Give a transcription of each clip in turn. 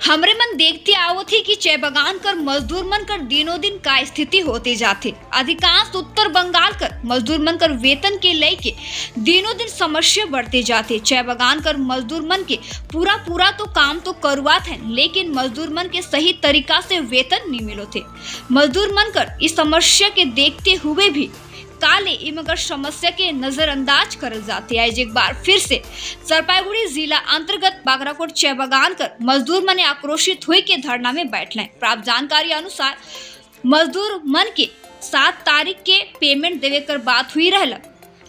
हमरे मन देखते आओ थी कि चाय बगान कर मजदूर मन कर दिनों दिन का स्थिति होते जाते। अधिकांश उत्तर बंगाल कर मजदूर मन कर वेतन के लेके दिनों दिन समस्या बढ़ते जाते। चाय बगान कर मजदूर मन के पूरा तो काम तो करवात है, लेकिन मजदूर मन के सही तरीका से वेतन नहीं मिलो थे। मजदूर मन कर इस समस्या के देखते हुए भी काले इमगर समस्या के नजरअंदाज कर जाते। आज एक बार फिर से जलपाईगुड़ी जिला अंतर्गत बागराकोट चाय बगान कर मजदूर मन आक्रोशित हुए के धरना में बैठले। प्राप्त जानकारी अनुसार मजदूर मन के 7 तारीख के पेमेंट देवे कर बात हुई रहला,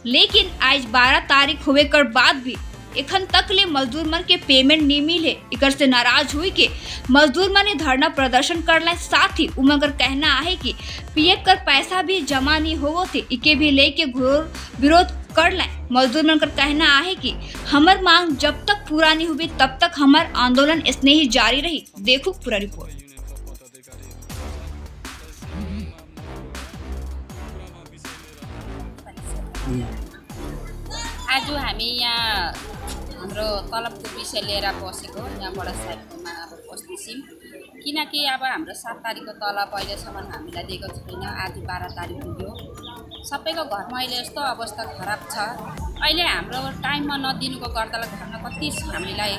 लेकिन आज 12 तारीख हुए कर बाद भी एखन तक ले मजदूर मन के पेमेंट नहीं मिले। इकर से नाराज हुई के मजदूर मन ने धरना प्रदर्शन करला। साथ ही उमगर कहना है कि पीएफ कर पैसा भी जमा नहीं होवो थे, इके भी लेके घोर विरोध कर ले। मजदूर मन का कहना है कि हमार मांग जब तक पूरा नहीं हुई तब तक हमार आंदोलन इसने ही जारी रही। देखो पूरा रिपोर्ट। आज हामी यहाँ हाम्रो तलबको विषय लिएर बसेको यहाँबाट साइडमा अब बस्दैछौँ, किनकि अब हाम्रो 7 तारिकको तलब अहिलेसम्म हामीलाई दिएको छैन। आज 12 तारिक पुग्यो। सबैको घरमा अहिले यस्तो अवस्था खराब छ। अहिले हाम्रो टाइममा नदिनुको गर्दाले घरमा कति हामीलाई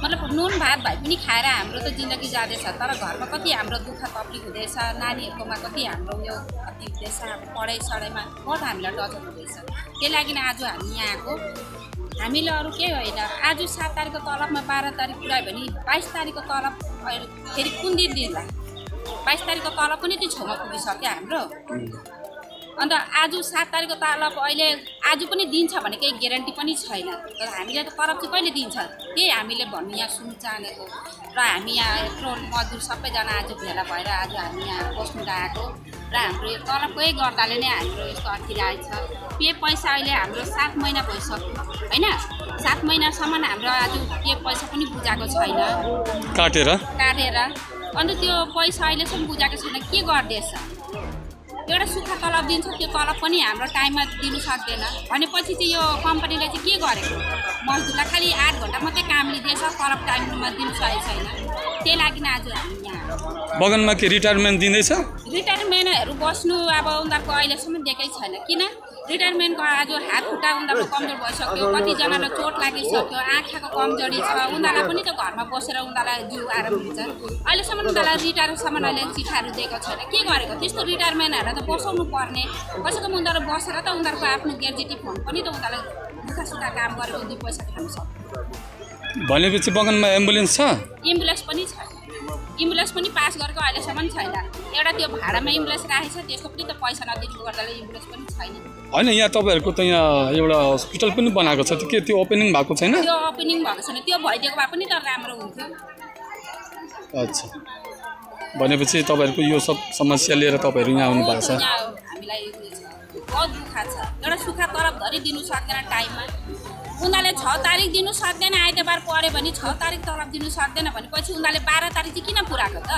मतलब नुन भात भए पनि खाएर हाम्रो त जिन्दगी जाँदैछ, तर घरमा कति हाम्रो दुःख तकलिफ हुँदैछ। नानीहरूकोमा कति हाम्रो उयो कति हुँदैछ, पढाइ सढाइमा बहुत हामीलाई डजर हुँदैछ। त्यही लागि आज हामी यहाँ आएको। हामीले अरू केही होइन। आज 7 तारिकको तलबमा 12 तारिक पुऱ्यायो भने 22 तारिकको तलब फेरि कुन दिन दिला? 22 तारिकको तलब पनि त्यो छेउमा पुगिसक्यो हाम्रो। अन्त आज 7 तारिकको तलब अहिले आज पनि दिन्छ भने केही ग्यारेन्टी पनि छैन। तर हामीले त तलब चाहिँ कहिले दिन्छ त्यही हामीले भन्नु यहाँ सुन्नु चाहेको। र हामी यहाँ यत्रो मजदुर सबैजना आज भेला भएर आज हामी यहाँ बस्नु आएको र हाम्रो यो तलबकै गर्दाले नै हाम्रो यस्तो अड्किरहेको छ। पीएफ पैसा अहिले हाम्रो 7 महिना भइसक्यो होइन। 7 महिनासम्म हाम्रो आज पीएफ पैसा पनि बुझाएको छैन, काटेर अन्त त्यो पैसा अहिलेसम्म बुझाएको छैन। के गर्दैछ? एउटा सुक्खा तलब दिन्छ, त्यो तलब पनि हाम्रो टाइममा दिनु सक्दैन भनेपछि चाहिँ यो कम्पनीले चाहिँ के गरेको? मजदुरलाई खालि 8 घन्टा मात्रै काम लिँदैछ, तलब टाइममा दिनु सकेको छैन। त्यही लागि आज हामी यहाँ बगानमा के रिटायरमेन्ट दिँदैछ? रिटायरमेन्टहरू बस्नु अब उनीहरूको अहिलेसम्म दिएकै छैन। किन? रिटायरमेन्टको आज हात खुट्टा उनीहरूको कमजोर भइसक्यो, कतिजनालाई चोट लागिसक्यो, आँखाको कमजोरी छ। उनीहरूलाई पनि त घरमा बसेर उनीहरूलाई जिउ आराम हुन्छ। अहिलेसम्म उनीहरूलाई रिटायरसम्म अहिले चिठाहरू दिएको छैन। के गरेको? त्यस्तो रिटायरमेन्टहरूलाई त बसाउनु पर्ने। कसैको उनीहरू बसेर त उनीहरूको आफ्नो ग्याजेटी फोन पनि त उनीहरूलाई दुःखसुख काम गरेको 2 पैसा खानु सक्छ। भनेपछि बगानमा एम्बुलेन्स छ? एम्बुलेन्स पनि छ। एम्बुलेन्स पनि पास गरेको अहिलेसम्म छैन। एउटा त्यो भाडामा एम्बुलेन्स राखेको छ, त्यसको पनि त पैसा नदिनुको गर्दाले एम्बुलेन्स पनि छैन। होइन, यहाँ तपाईँहरूको त यहाँ एउटा हस्पिटल पनि बनाएको छ, के त्यो ओपनिङ भएको छैन? त्यो ओपनिङ भएको छैन। त्यो भइदिएको भए पनि त राम्रो हुन्थ्यो। अच्छा, भनेपछि तपाईँहरूको यो सब समस्या लिएर तपाईँहरू यहाँ आउनु भएको छ? हामीलाई बहुत दुःख छ। एउटा सुक्खा तलब धरि दिनु सक्दैन टाइममा। उनीहरूले 6 तारिक दिनु सक्दैन, आइतबार पऱ्यो भने 6 तारिक तलब दिनु सक्दैन भनेपछि उनीहरूले 12 तारिक चाहिँ किन पुऱ्याएको त?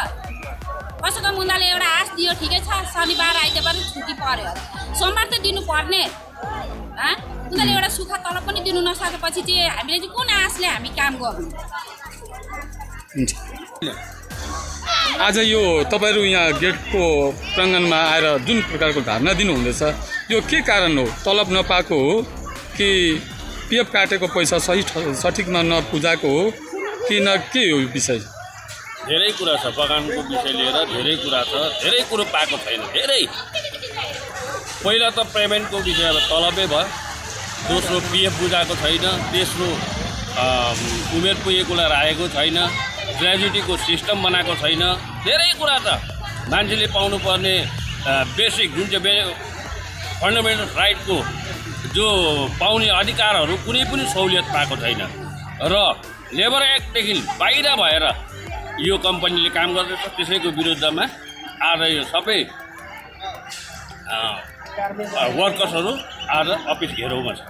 कसैको उनीहरूले एउटा आश दियो, ठिकै छ, शनिबार आइतबार छुट्टी पऱ्यो, सोमबार त दिनु पर्ने। उनीहरूले एउटा सुक्खा तलब पनि दिनु नसकेपछि चाहिँ हामीले चाहिँ कुन आशले हामी काम गर्नु? आज यो तपाईँहरू यहाँ गेटको प्राङ्गणमा आएर जुन प्रकारको धरना दिनुहुँदैछ, यो के कारण हो? तलब नपाएको हो कि पीएफ काटेको पैसा सठिकमा नपुजाएको हो कि न के हो यो विषय? धेरै कुरा छ बगानको विषय लिएर, धेरै कुरा छ। धेरै कुरो पाएको छैन। धेरै पहिला त पेमेन्टको विषयमा तलबै भयो, दोस्रो पीएफ बुझाएको छैन, तेस्रो उमेर पुगेकोलाई राखेको छैन, ग्रेजुटीको सिस्टम बनाएको छैन। धेरै कुरा छ। मान्छेले पाउनुपर्ने बेसिक जुन चाहिँ फन्डामेन्टल राइटको जो पाउने अधिकारहरू कुनै पनि सहुलियत पाएको छैन। र लेबर एक्टदेखि बाहिर भएर यो कम्पनीले काम गर्दैछ। त्यसैको विरुद्धमा आज यो सबै वर्कर्सहरू आज अफिस घेराउमा छ।